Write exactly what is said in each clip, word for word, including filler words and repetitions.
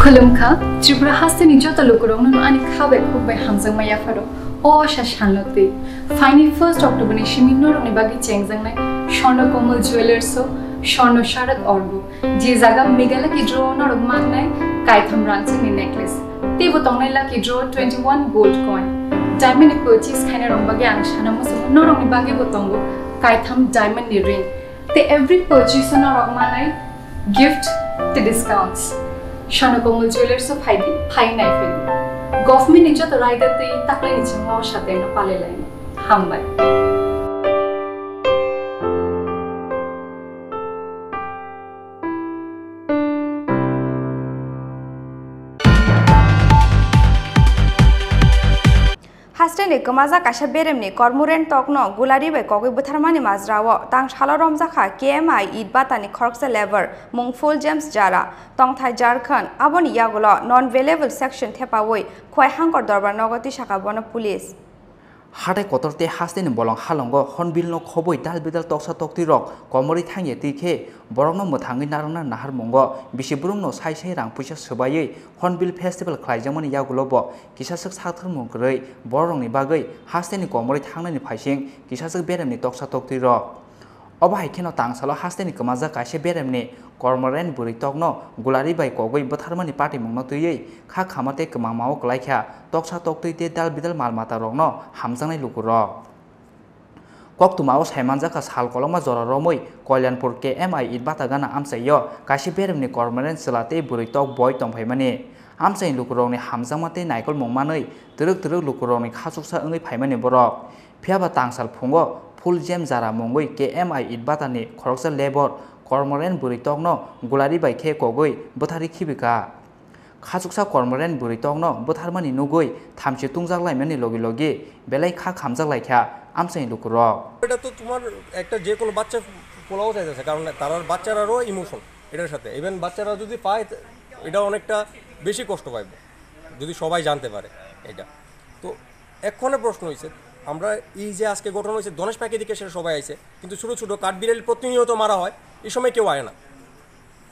Khulumkha, Tripura hasteni joto lukurokno ani kha bai khuk bai hamjakma yapharo. O asa salno twi. Phaini first October ni simi norokni bagwi chengjaknai Swarna Komal Jewellers o Swarna Sharad Orgo, je jaga Mega Lucky Draw o norok mannai kaitham rangchakni necklace. Teibo tongnai Lucky Draw twenty-one gold coin. Diamond ni purchase khainai rok bagwi ang sana muchungo, norokni bagwi bo tongo kaitham diamond ni ring. Tei every purchase o norok manai gift tei discounts. Swarna Komal Jewellers o phaidi, phai nai phai. Government ni joto raida tei taklai ni chingma o sateng no palai lai. Hambai. Hasteni kwmajak kaisa beremni Cormorant tokno gulari bai kogwi bwtharmani majrao tang salo romjakha K M I Itbata ni khoroksa labour mung Full James Jara, tongthai Jharkhand. Aboni yagulo non-bailable section thepaui Khowai Hangkor Dorbar nogo tisakha bono police. Hathai kotor tei hasteni bolong halongo Hornbill no khobwi dal bidal toksa toktwi rok komorwi thangya twi khe borokno mwthangwi narwkna nahar mungo bisi brumno sai sai rang puisa swbaiwi Hornbill Festival khlaijakmani yagulo bo kisaswk sakthar mung kwrwi bororokni bagwi hasteni komorwi thangnani phaising kisaswk beremni toksa toktwi rok. Obo hai kheno tangsalo hasteni kwmajak kaisa beremni Cormorant bwrwi tokno gulari bai kogwi bwtharmani patimungno twiwi kha khama tei kwmangmao kwlaikha toksa toktwi tei dal bidal mal mata rokno hamjaknai lukurok. Koktwmao saimanjakha sal kolokma jora romwi Kalyanpur K M I Itbata gana amchaio kaisa beremni Cormorant chwla tei bwrwi tok boi tongphaimani. Amchaini lukurokni hamjakma tei naikolmung manwi twrwk twrwk lukurokni khachuksa wngwi phaimani borok. Phiyaba tangsal phungo Full James Jara mungwi K M I Itbata ni khoroksa labour Cormorant bwrwi tokno gulari bai khe kogwi bwtharwi khibika. Khachuksa Cormorant bwrwi tokno bwtharmani nugwi thamchi tungjak laimani logi logi belai kha khamjak laikha amchaini lukurok. এটা তো তোমার একটা যে কোনো বাচ্চা পোলাও চাইতেছে, কারণ তারার বাচ্চারারও ইমোশন এটার সাথে, ইভেন বাচ্চারা যদি পায়, এটা অনেকটা বেশি কষ্ট পাইবে যদি সবাই জানতে পারে এটা। তো এক্ষণে প্রশ্ন হয়েছে, আমরা এই যে আজকে ঘটনা হয়েছে, ধনেশ পাখি দিকে সেটা সবাই আইছে, কিন্তু ছোটো ছোটো কাঠবিড়ালি প্রতিনিয়ত মারা হয়, এই সময় কেউ আয় না।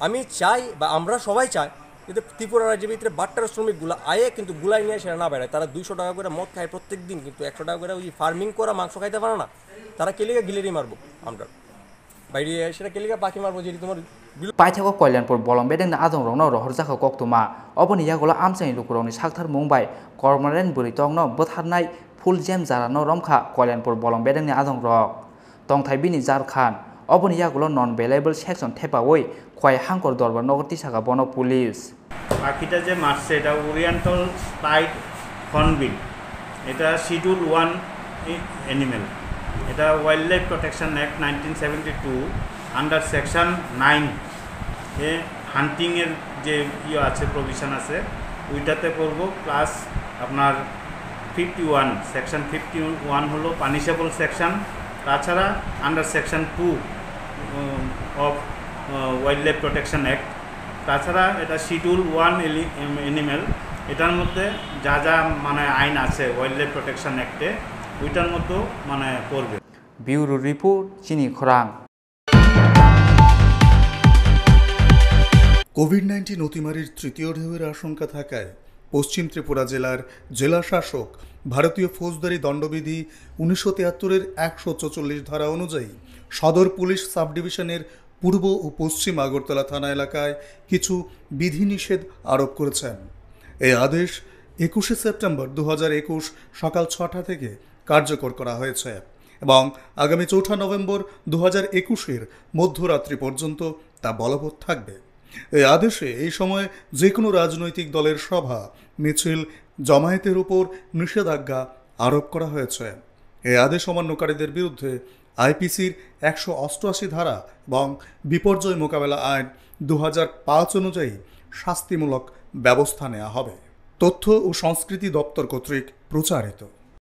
আমি চাই বা আমরা সবাই চাই যাতে ত্রিপুরা রাজ্যের ভিতরে বাট্টার শ্রমিকগুলো আয়ে কিন্তু গুলাই নিয়ে সেটা না বেড়ায়। তারা দুইশো টাকা করে মদ খায় প্রত্যেক দিন, কিন্তু একশো টাকা করে ওই ফার্মিং করা মাংস খাইতে পারে না। তারা কেলিগা গিলেরি মারবো আমরা। বাইরে সেটা কেলিগা পাখি মারবো, যেটি তোমার বিল- Paithakgo Kalyanpur bolong bedengni adongrokno rohorjakha koktwma. Oboni yagulo amchaini lukurokni sakthar mung bai Cormorant bwrwi tokno bwtharnai Full James Jara no romkha Kalyanpur bolong bedengni adongrok. Tongthai bini Jharkhand. Oboni yagulo non-bailable section thepaui Khowai Hangkor Dorbar nogo tisakha bono police. পাখিটা যে মারছে, এটা oriental pied hornbill, এটা schedule one animal. এটা wild life protection act nineteen seventy two under section nine A হান্টিংয়ের যে ইয়ে আছে, প্রভিশন আছে, ওইটাতে পড়বো। প্লাস আপনার fifty one, section fifty one হলো পানিশেবল সেকশন। তাছাড়া under section two of wild life protection act, তাছাড়া এটা শিডিউল ওয়ান অ্যানিমেল, এটার মধ্যে যা যা মানে আইন আছে ওয়াইল্ড লাইফ প্রোটেকশন অ্যাক্টে, ওইটার মধ্যেও মানে পড়বে। Bureau report, Chini Khorang. Covid nineteen অতিমারির তৃতীয় ঢেউয়ের আশঙ্কা থাকায় পশ্চিম ত্রিপুরা জেলার জেলা শাসক ভারতীয় ফৌজদারি দণ্ডবিধি উনিশশো তিয়াত্তরের একশো চৌচল্লিশ ধারা অনুযায়ী সদর পুলিশ সাব ডিভিশনের পূর্ব ও পশ্চিম আগরতলা থানা এলাকায় কিছু বিধিনিষেধ আরোপ করেছেন। এই আদেশ একুশে সেপ্টেম্বর দু হাজার একুশ সকাল ছটা থেকে কার্যকর করা হয়েছে এবং আগামী চৌঠা নভেম্বর দু হাজার একুশের মধ্যরাত্রি পর্যন্ত তা বলবৎ থাকবে। এই আদেশে এই সময় যে কোনো রাজনৈতিক দলের সভা, মিছিল, জমায়েতের উপর নিষেধাজ্ঞা আরোপ করা হয়েছে। এই আদেশ অমান্যকারীদের বিরুদ্ধে আইপিসির একশো অষ্টআশি ধারা এবং বিপর্যয় মোকাবেলা আইন দু হাজার পাঁচ অনুযায়ী শাস্তিমূলক ব্যবস্থা নেওয়া হবে। তথ্য ও সংস্কৃতি দপ্তর কর্তৃক প্রচারিত।